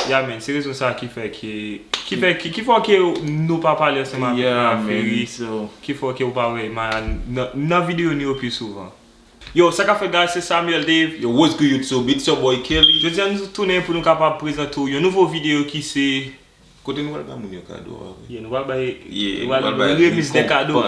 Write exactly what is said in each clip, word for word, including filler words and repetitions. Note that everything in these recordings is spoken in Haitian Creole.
Ya, men, se rezon sa ki fè ke, ki fè, ki, ki fè ke nou pa pale ansanm avèk Maya Ferry, ki fè ke ou pa wè Maya nan, nan videyo nou yo pi souvan. Yo, sa k ap fèt, guys? Se Samuel Dave. Yo, what's good, YouTube? It's your boy Kelly. Jodi a nou tounen pou nou kapab prezante w yon nouvo videyo ki se Kote nou pral bay moun yo kado a vre? Yeah, nou pral bay, yeah, nou pral bay remise de kado.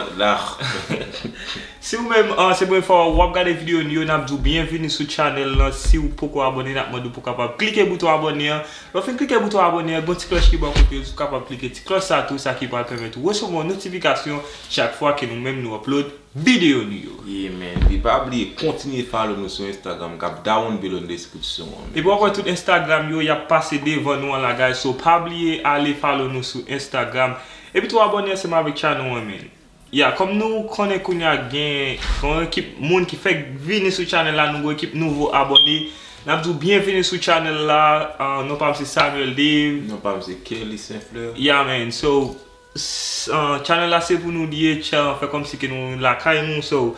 Si ou menm, ah, se premye fwa w ap gade videyo nou yo, n ap di w byenvini sou channel lan. Si w poko abòne, n ap mande w pou w kapab klike bouton abòne an. Lè w fin klike bouton abòne an, gen yon ti klòch ki bò kote yo, si w kapab klike ti klòch sa tou, sa ki pral pèmèt ou resevwa yon notifikasyon chak fwa ke nou menm nou upload videyo nou yo. Yeah, man. Epi pa bliye kontinye follow nou sou Instagram k ap down below nan deskripsyon an, man. Epi w ap wè tout Instagram yo, y ap pase devan nou an la, guys. So, pa bliye ale follow nou sou Instagram. Epi tou abòne ansanm avèk channel an, man. Ya, kòm nou konnen kounye a gen, gen yon ekip moun ki fèk vini sou channel la, nou gen ekip nouvo abòne. N ap di w byenvini sou channel la. Ah, non pa m se Samuel Dave. Non pa m se Kelly Saint Fleur. Ya, man. So, S- ah, channel la se pou nou li ye, chan, fè kòmsi ke nou lakay nou, so,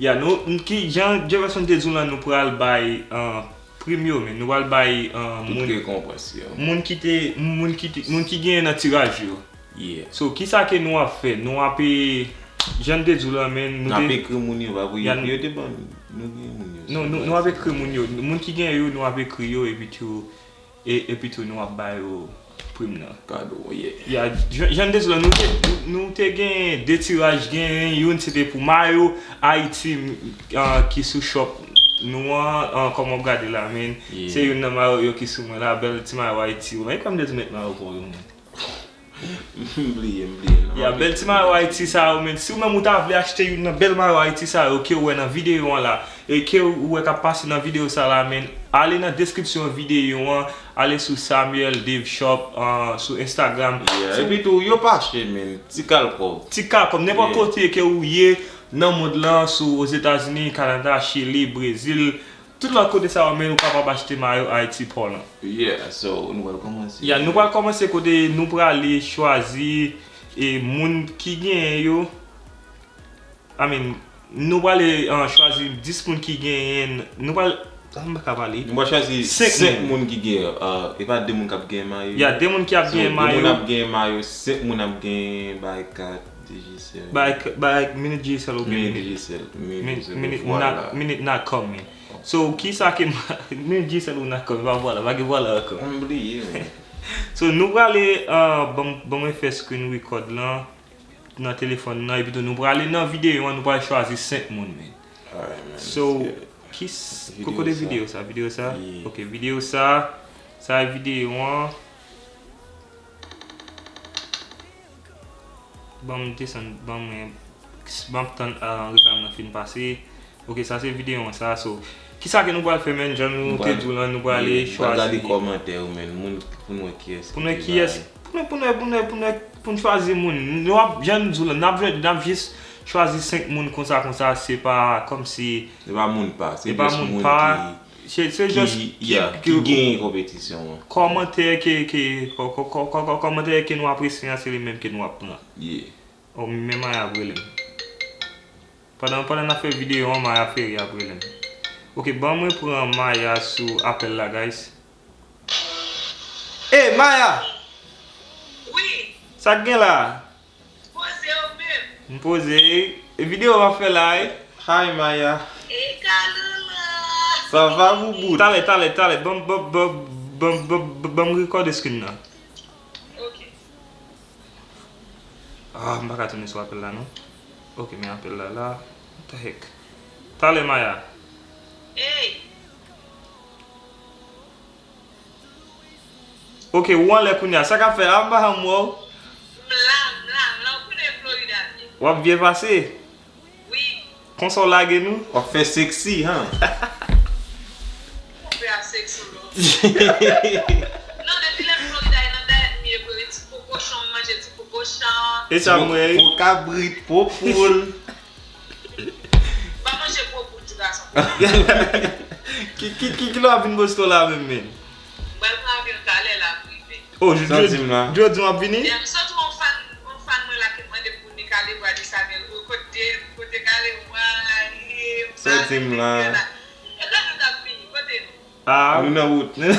ya, nou, n- ki jan Jefferson te di w lan, nou pral bay, ah, prim yo, men nou pral bay, ah, tout moun, rekonpans yo, moun ki te, moun ki te, moun ki genyen nan tiraj yo. Yeah. So, kisa ke nou ap fè? Nou ap, eh, jan n te di w lan, men nou te, n ap ekri moun yo, pa pou yo te ban nou, gen moun yo, nou, nou, nou ap ekri moun yo. Moun ki genyen yo, nou ap ekri yo, epi tou, e, epi tou nou ap ba yo prim nan. Kado, yeah. Ya, jan, jan n te di w lan, nou te, nou te gen de tiraj, gen youn se te pou mayo Ayiti, ah, ki sou shop nou an, ah, kòman w ap gade la, men. Yeah. Se youn nan mayo yo ki sou mwen la, bèl ti mayo Ayiti. Ou menm kòm de tou met mayo pou yo, men. M bliye, m bliye, non. Ya, bèl ti mayo Ayiti sa yo, men. Si ou menm ou ta vle achte youn nan bèl mayo Ayiti sa yo, ke ou wè nan videyo an la, e ke ou wè k ap pase nan videyo sa la, men, ale nan deskripsyon videyo an, ale sou Samuel Dave Shop, ah, sou Instagram. Yeah, epi tou, yo pa chè, men. Ti kal kòb. Ti kal kòb. Nenpòt kote ke ou ye nan mond lan, sou Ozetazini, Kanada, Chili, Brezil, tout lòt kote sa yo, men, ou kapab achte mayo Ayiti pa w lan. Yeah, so, nou pral kòmanse. Ya, nou pral kòmanse kote nou prale chwazi, e, moun ki genyen yo. I mean, nou prale, ah, chwazi dis moun ki genyen, nou pral, ah, m pa ka pale. Nou pral chwazi senk moun ki genyen, ah, e pa de moun k ap genyen mayo. Ya, de moun ki ap genyen mayo. So, de moun ap genyen mayo, senk moun ap genyen bay kat, Digicel. Bay k- bay minit Digicel oubyen minit Digicel, minit Digicel, minit vwala. Minit Nacom. So, kisa ke m- minit Digicel ou Nacom, pa vwala, pa gen vwala ankò. M bliye, wi. So, nou prale, ah, ban m- ban mwen fè screen record lan nan telefòn nan, epi tou nou prale nan videyo an, nou pral chwazi senk moun, men. Alright, man. So, ki s- kote videyo sa? Videyo sa? Yeah. Ok, videyo sa, sa e videyo an. Ban m desann, ban mwen, ban m tann, ah, reklam nan fin pase. Ok, sa se videyo an sa. So, kisa ke nou pral fè, men? Jan nou te di w lan, nou prale chwazi. Gade kòmantè yo, men. Moun, pou n wè kiyès ki te bay. Pou n wè kiyès, pou n wè, pou n wè, pou n wè, pou n wè, pou n chwazi moun. Nou ap, jan nou di w lan, n ap jwenn, n ap jis chwazi senk moun konsa, konsa. Se pa kòmsi, se pa moun pa, se jis moun ki, se, se jis ki, yeah, ki, ki genyen konpetisyon an. Kòmantè ke, ke, kò- kò- kò- kò- kò- kòmantè ke nou apresye an, se li menm ke nou ap pran. Yeah. Oh, men Maya ap rele m. Pandan, pandan n ap fè videyo an, Maya Ferry ap rele m. Ok, ban mwen pran Maya sou apèl la, guys. Hey, Maya! Wi. Sa k gen la? Poze w menm. M poze. E videyo m ap fè la, wi. Hi, Maya. Hey, Kalula. Ça va, boubout? Talè, talè, talè. Ban m, ban m, ban m, ban m, ban m, ban m, ban m rekòde screen nan. Ok. Ah, m pa ka tounen sou apèl la, non. Ok, men apèl la la. What the heck? Talè, Maya. Hey! Ok, ou anlè kounye a. Sa k ap fè a, m pa janm wè w. M la, m la, m la. Ou konnen Florida byen. W ap byen pase? Wi. Konsa w lage nou? W ap fè seksi, han? Konpè a seksi w lò. Non, depi lè Florida e nan dayèt m ye, vre, ti po kochon, m manje ti po kochon. E sa m wè, wi. Po kabrit, po poul. M pa manje po poul ti gason. Ki, ki, ki, kilè w ap vin Boston la menm, men? M pral pran avyon talè la pou rive. Oh, jodi, jodi w ap vini? Yeah, m sot yon fan, yon fan mwen la ki mande pou li kale bra li Samuel. Kote, kote kale bra li, m pale. Soti m la. E lè nou t ap vini, kote nou? Ah. Nou nan wout. N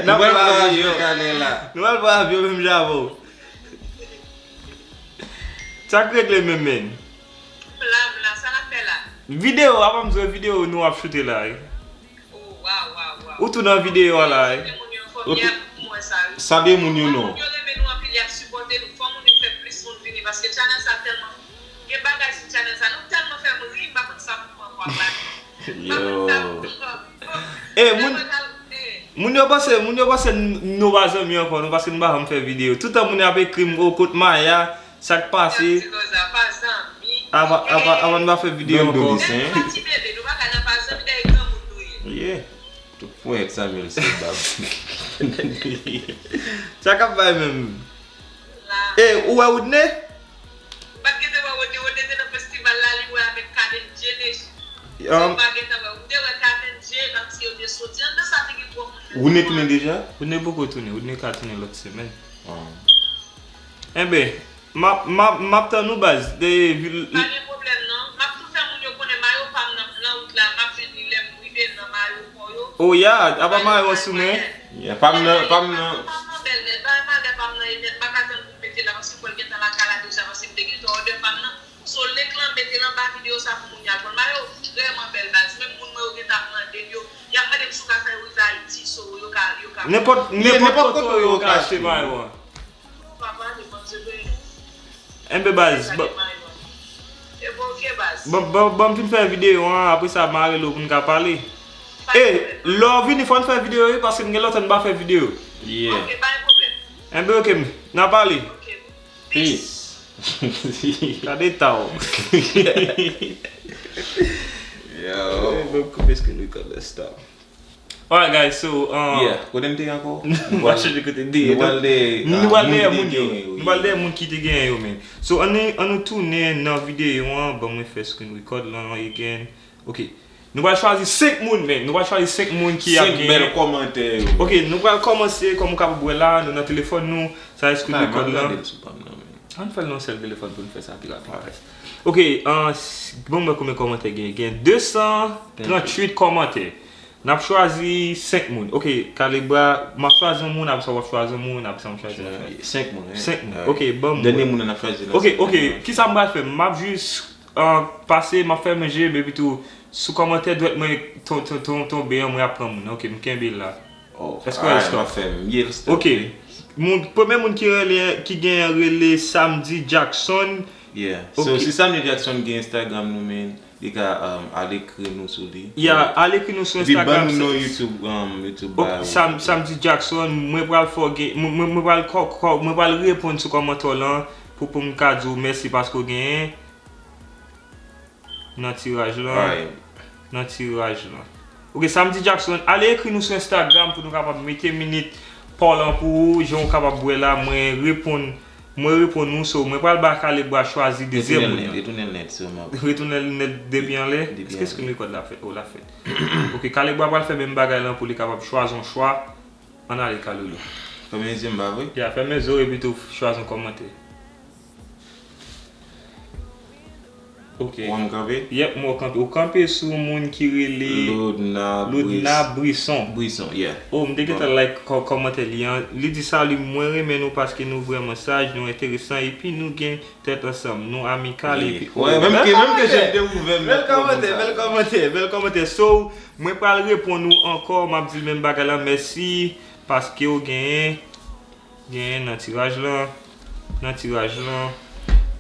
ap pran avyon talè la. Nou pral pran avyon menm jan avè w. Sa k regle menm, menm? M la, m la, sa n ap fè la? Videyo, apa m di w videyo nou ap choute la wi. Oh, waw, waw, waw. Ou tou nan videyo a la wi. Salye moun yo non. Moun yo renmen nou anpil, y ap sipòte nou. Fò moun yo fè plis moun vini paske channel sa tèlman gen bagay sou channel sa. Nou tèlman fè m ri, m pa konn sa pou m pran pou ap ba nou. Yo. Eh, moun, moun yo panse, moun yo panse n-, nou pa zanmi ankò, nou, paske nou pa janm fè videyo. Toutan moun yo ap ekri m, "O, kot Maya, sa k pase?" Apa, apa, apa nou pa fè videyo ankò. Yeah. Tout ponyèt Samuel se bab. Sa k ap bay menm? Eh, ou wè Woodney? M pa t gentan wè Woodney. Woodney te nan festival la, li wè avèk Kaden J deja. Ou pa gentan wè. Ou te wè Kaden J, kòmsi yo te soti. Anndan sa te gen twòp moun nan. Woodney tounen deja? Woodney poko tounen. Woodney ka tounen lòt semèn. Enben, m ap, m ap, m ap tann ou, baz. Pa gen pwoblèm, non. M ap tou fè moun yo konnen mayo pa m nan, nan wout la. M ap jwenn li lè m rive nan mayo. Oh, ya, apa mayo an sou mwen? Yeah, pa m nan, pa m nan. Pa m nan bèl nèt, pa m nan, pa m nan e nèt, m pa ka tann pou m mete la, paske fò l gentan lakay la deja, paske m te gentan òdè pa m nan. So, link lan, mete l anba videyo sa pou moun yo al pran l. Mayo vrèman bèl, baz. Menm moun mwen yo gentan ap mande m yo, y ap mande m si w ka fè yo rive Ayiti, so, yo ka, yo ka. Nenpòt, nenpòt kote yo ka achte mayo an. Enben, baz, ban, ban, ban m fin fè videyo an, apre sa, m a rele w pou n ka pale. E, lè w vini, fò n fè videyo, wi, paske m gen lontan m pa fè videyo. Yeah. Enben, oke, n a pale. Peace. Gade ta w. Yo. Enben, koupe screen record la, stop. Alright, guys, so, um, yeah, kote m te ye ankò? Nou pral chanje kote m te ye. Nou pral dèyè, nou pral dèyè moun yo. Nou pral dèyè moun ki te genyen yo, men. So, ann, ann nou tounen nan videyo an. Ban mwen fè screen record lan again. Ok. Nou pral chwazi senk moun, men. Nou pral chwazi senk moun ki ap genyen. Senk bèl kòmantè yo. Ok, nou pral kòmanse, kòm ou kapab wè la, nou nan telefòn nou. Sa screen record lan. Ann fè l nan yon sèl telefòn pou n fè sa pi rapid, guys. Ok, uh, s-, ban mwen konbyen kòmantè gen. Gen de san tranntuit kòmantè. N ap chwazi senk moun. Ok, Kalebra, m ap chwazi yon moun, apre sa w ap chwazi yon moun, apre sa m ap chwazi yon moun. Senk moun, wi. Senk moun. Ok, ban m wè. Dènye moun nan n ap chwazi la. Ok, ok. Kisa m pral fè? M ap jis, uh, pase, m ap fèmen je m, epi tou, sou kòmantè dwèt mwen ton-, ton-, ton-, tonbe an, mwen ap pran moun nan. Ok, m kenbe l la. Oh, èske w stop? M ap fè m ye l stop. Ok. Moun, premye moun ki rele, ki genyen rele Samedi Jackson. Yeah. So, si Samedi Jackson gen Instagram nou, men. Li ka, um, al ekri nou sou li. Ya, al ekri nou sou Instagram. Epi ban nou non YouTube, um, YouTube ba yo. Sam-, Samedi Jackson, mwen pral fè w gen, mwen, mwen, mwen pral kò-, kò-, mwen pral reponn sou kòmantè w lan pou, pou m ka di w mèsi paske w genyen nan tiraj lan. Nan tiraj lan. Ok, Samedi Jackson, ale ekri nou sou Instagram pou nou kapab mete minit pa w lan pou ou, jan w kapab wè la, mwen reponn Mwen reponn ou, so, mwen pral ba Kalebra chwazi dezyèm moun nan. Retounen l nèt, retounen l nèt, sèlman. Retounen l nèt depi anlè? Depi anlè. Èske screen record la fèt? Oh, l ap fèt. Ok, Kalebra pral fè menm bagay lan pou li kapab chwazi yon chwa. Ann ale, Kalolo. Fèmen zye m, pa vre? Ya, fèmen zye w epi tou chwazi yon kòmantè. Ok. Ou wè m kanpe? Yep, m wè w kanpe. Ou kanpe sou moun ki rele Loudna Bris-, Loudna Brisson. Brisson, yeah. Oh, m te gentan like kò-, kòmantè li an. Li di, "Salut, mwen renmen nou paske nou vrèman saj, nou enteresan, epi nou gen tèt ansanm, nou amikal, epi," oh, menm ke, menm ke je te ouvè m. Bèl kòmantè, bèl kòmantè, bèl kòmantè. So, mwen pral reponn ou ankò, m ap di l menm bagay lan, mèsi paske w genyen Genyen nan tiraj lan, nan tiraj lan,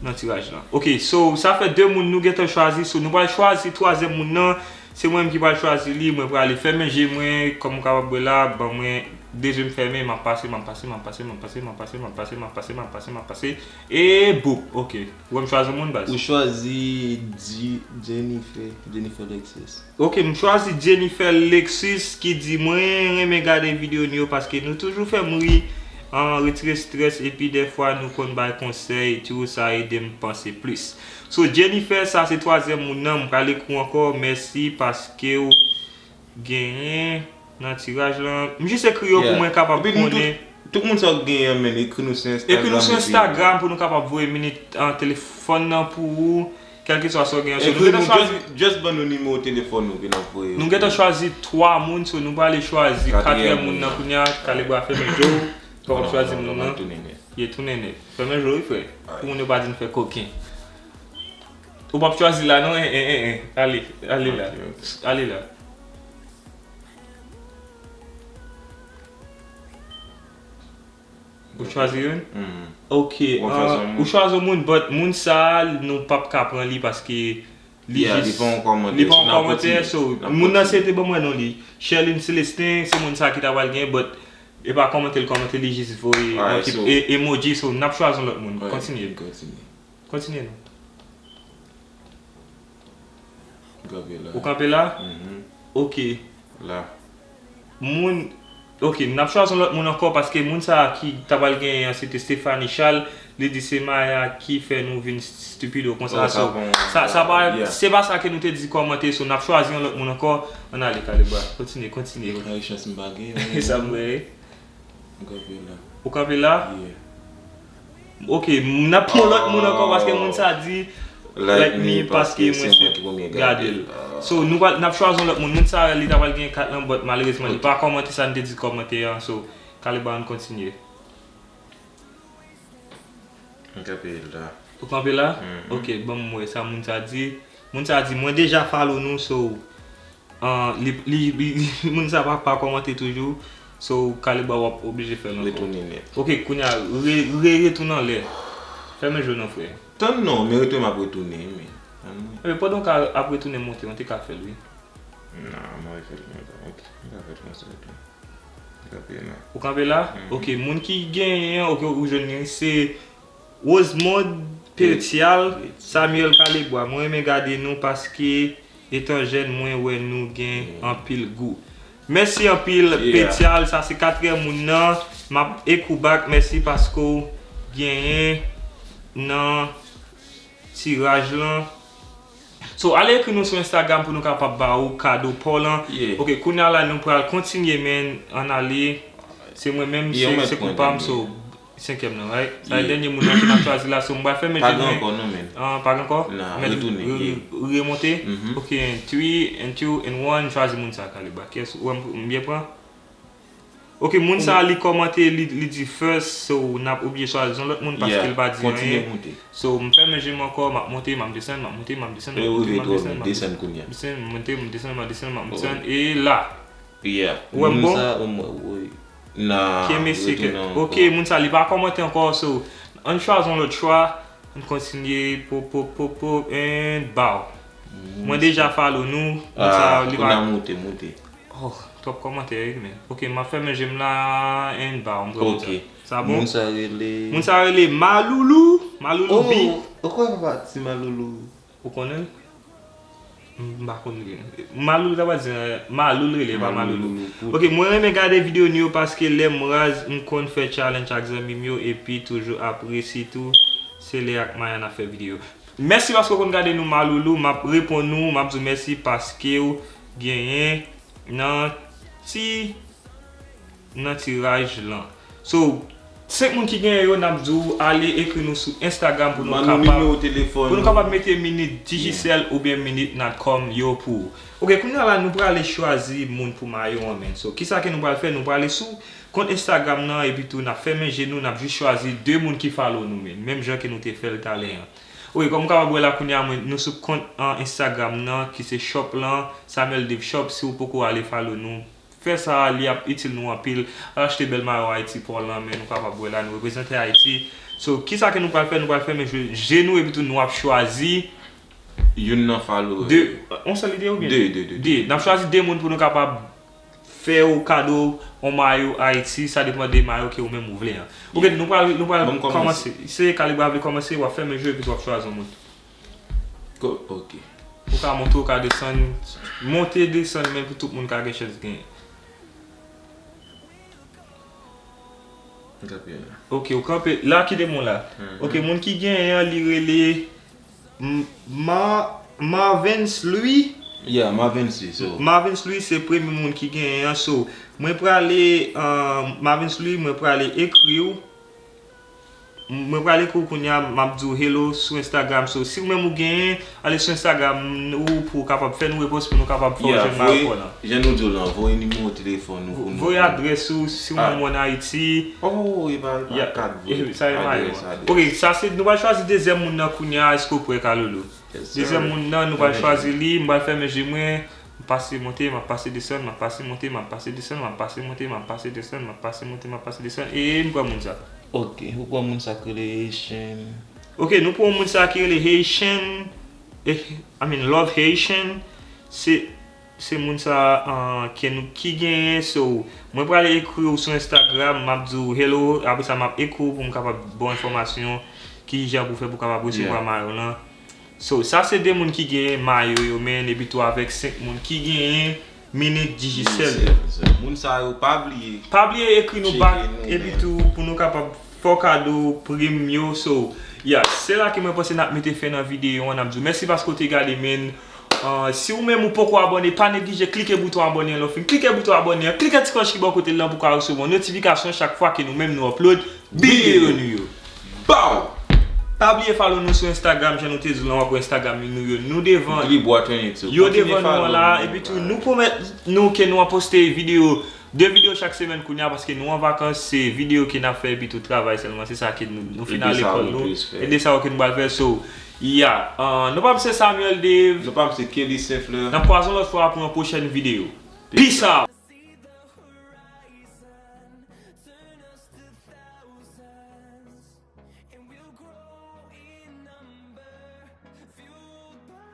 nan tiraj lan. Ok, so, sa fè de moun nou gentan chwazi. So, nou pral chwazi twazyèm moun nan. Se mwen menm ki pral chwazi li. Mwen prale fèmen je mwen, kòm ou kapab wè la, ban mwen de je m fèmen, m ap pase, m ap pase, m ap pase, m ap pase, m ap pase, m ap pase, m ap pase, m ap pase, m ap pase. E boop, ok. Ou wè m chwazi yon moun, baz? Ou chwazi Di-, Jennifer, Jennifer Lexus. Ok, m chwazi Jennifer Lexus ki di, "Mwen renmen gade videyo nou yo paske nou toujou fè m ri, an, retire strès, epi dèfwa nou konn bay konsèy tou, sa ede m panse plis." So, Jennifer, sa se twazyèm moun nan, m pral ekri w ankò, mèsi paske w genyen nan tiraj lan. M jis ekri yo pou mwen kapab konnen. Tout moun sa w genyen an, men, ekri nou sou Instagram. Ekri nou sou Instagram pou nou kapab voye minit an telefòn nan pou ou. Kèlkeswa sa w gen an, so nou gentan chwazi. Just, just ban nou nimewo telefòn nou, epi n ap voye. Nou gentan chwazi twa moun, so nou prale chwazi katriyèm moun nan kounye a, Kaleb a fèmen je w, fò w ap chwazi moun nan. Ye tounen nèt. Fèmen je w wi, frè. Pou moun yo pa di n fè koken. Ou p ap chwazi la, non? En, en, en, en. Ale, ale la. Ale la. Ou chwazi youn? Ok. Ou chwazi yon moun, but moun sa a, nou p ap ka pran li paske li jis, li pa yon kòmantè, so moun nan se te ban mwen non li. Sherline Celestin, se moun sa ki ta pral gen, but e pa kòmante l kòmante, li jis voye yon ti emoji, so n ap chwazi yon lòt moun. Kontinye. Kontinye non. Ou kanpe la? Ok. La. Moun, ok, n ap chwazi yon lòt moun ankò paske moun sa a ki ta pral genyen an, se te Stephanie Charles. Li di se Maya ki fè nou vin stipido konsa, so sa, sa pa, se pa sa ke nou te di kòmante, so n ap chwazi yon lòt moun ankò. Ann ale, Kaleb a. Kontinye, kontinye. Ay, chans m pa gen. Sa m wè. Ou kanpe la? Ou kanpe la? Ok, n ap pran lòt moun ankò paske moun sa di like me paske mwen se gade l. So nou pral, n ap chwazi yon lòt moun. Moun sa li ta pral gen kat lan, but malerezman li pa kòmante sa n te di kòmante an. So Kaleb a, ann kontinye. M kanpe la. Ou kanpe la? Ok, ban m wè sa moun sa di. Moun sa di mwen deja follow nou, so An, li, li, li, moun sa pa, pa kòmante toujou. So Kaleb a, w ap oblije fè l ankò. Retounen nèt. Ok, kounye a, re, re, retounen anlè. Fèmen je w non, frè. Tann non, men retounen, m ap retounen, men. Tann non. Ebyen, pandan w ka ap retounen monte, w te ka fè l, wi. Non, m ap fè l konsa. Ok, m ka fè l konsa, ok. M kanpe la. Ou kanpe la? Ok, moun ki genyen an, ok, ou jwenn li, se Rosemond Petial, Samuel Kalebwa. Mwen renmen gade nou paske etan jèn mwen wè nou gen anpil gou. Mèsi anpil Petial, sa se katriyèm moun nan. M ap ekri w back, mèsi paske w genyen nan tiraj lan. So, ale ekri nou sou Instagram pou nou kapab ba ou kado pa w lan. Ok, kounye a la, nou pral kontinye, men ann ale. Se mwen menm, se, se kou pa m, so, senkyèm nan, right? Sa e dènye moun nan ke n ap chwazi la, so, m pral fèmen je nou. Pa gen ankò, non, men. Ah, pa gen ankò? Nah, retounen, re-, remonte? Ok, and three, and two, and one, chwazi moun sa, Kaleba. Kiyès ou wè m, m byen pran? Ok, moun sa a li kòmante, li, li di first, so n ap oblije chwazi yon lòt moun paske li pa di anyen. So m fèmen je m ankò, m ap monte, m ap desann, m ap monte, m ap desann, m ap monte, m ap desann, m ap desann, m ap monte, m ap desann, m ap desann, e la. Ou wè m bon? Kenbe se kè. Ok, moun sa li pa kòmante ankò, so ann chwazi yon lòt chwa, ann kontinye, pop, pop, pop, pop, and bow. Mwen deja follow nou, moun sa li pa. Oh, twòp kòmantè wi, men. Ok, m ap fèmen je m la, and bow, m pran moun sa. Sa bon? Moun sa rele Maloulou, Maloulou B. Ou kwè papa ti Maloulou? Ou konnen l? M pa konn li. Maloulou ta pral di, Maloulou l rele, pa Maloulou. Ok, mwen renmen gade videyo nou yo paske lè m raz, m konn fè challenge ak zanmi m yo epi toujou apre sitou se lè ak Maya n ap fè videyo. Mèsi paske w konn gade nou Maloulou, m ap reponn ou, m ap di w mèsi paske w genyen nan ti, nan tiraj lan. So, senk moun ki genyen yo, n ap di w ale ekri nou sou Instagram pou nou kapab, pou nou kapab mete minit Digicel oubyen minit Natcom yo pou ou. Ok, kounye a la, nou prale chwazi moun pou mayo an, men. So, kisa ke nou pral fè? Nou prale sou kont Instagram nan, epi tou, n ap fèmen je nou, n ap jis chwazi de moun ki follow nou, men. Menm jan ke nou te fè l talè an. Ok, kòm w kapab wè la kounye a, mwen, nou sou kont, an, Instagram nan, ki se shop lan, Samuel Dave Shop, si w poko ale follow nou, fè sa, li ap itil nou anpil. Al achte bèl mayo Ayiti pa w lan, men nou kapab wè la, nou reprezante Ayiti. So, kisa ke nou pral fè? Nou pral fèmen je, je nou, epi tou nou ap chwazi youn nan follower. De, yon sèl ide oubyen? De, de, de, de. De. N ap chwazi de moun pou nou kapab fè w kado yon mayo Ayiti, sa depann de mayo ke ou menm ou vle an. Ok, nou pral, nou pral kòmanse. Se Kaleba vle kòmanse, w ap fèmen je, epi tou w ap chwazi yon moun. Ko-, ok. Ou ka monte, ou ka desann. Monte, desann, men pou tout moun ka gen chans genyen. Ok, ou kanpe. La, kite moun la. Ok, moun ki genyen an, li rele M-, Ma-, Marvens Louis. Yeah, Marvens Louis, so. Marvens Louis se premye moun ki genyen an, so. Mwen prale, uh, Marvens Louis, mwen prale ekri w. Mwen pral ekri w kounye a, m ap di w hello sou Instagram. So, si w menm ou genyen, ale sou Instagram nou pou w kapab fè nou repons pou nou kapab fè w jwenn Marco lan. Jan nou di w lan, voye nimewo telefòn nou pou nou. Voye adrès ou, si w menm ou ann Ayiti. Oh, e pa, e pa kat vre. Sa e mayo an. Ok, sa se, nou pral chwazi dezyèm moun nan kounye a, èske w prè Kalolo? Dezyèm moun nan, nou pral chwazi li, m pral fèmen je mwen. M pase monte, m ap pase desann, m ap pase monte, m ap pase desann, m ap pase monte, m ap pase desann, m ap pase monte, m ap pase desann, e m pran moun sa. Ok, ou pran moun sa k rele Haitian. Ok, nou pran moun sa ki rele Haitian, eh, I mean Love Haitian, se, se moun sa uh, ke nou ki genyen, so mwen pral ekri w sou Instagram, m ap di w hello, apre sa m ap ekri w pou m kapab ba w enfòmasyon ki jan pou fè pou kapab resevwa mayo lan. So, sa se de moun ki genyen mayo yo, men epi tou avèk senk moun ki genyen minit Digicel yo. Moun sa yo, pa bliye. Pa bliye ekri nou back, epi tou pou nou kapab fè w kado prim yo. So, yeah, se la ke mwen panse n ap mete fen nan videyo an, n ap di w mèsi paske w te gade, men uh, si ou menm ou poko abòne, pa neglije klike bouton abòne an, lè w fin klike bouton abòne an, klike ti klòch ki bò kote l lan pou w ka resevwa yon notifikasyon chak fwa ke nou menm nou upload videyo nou yo. Bow! Pa bliye follow nou sou Instagram, jan nou te di w lan, w ap wè Instagram nou yo, nou devan. Yo devan nou an la, epi tou nou pwomèt nou ke nou ap poste videyo, de videyo chak semèn kounye a, paske nou an vakans, se videyo ke n ap fè, epi tou travay sèlman, se sa ke nou, nou fin al lekòl nou, e de sa yo ke nou pral fè, so, yeah, uh, non pa m se Samuel Dave. Non pa m se Kelly Saint Fleur. N ap kwaze yon lòt fwa pou yon pwochèn videyo. Peace out!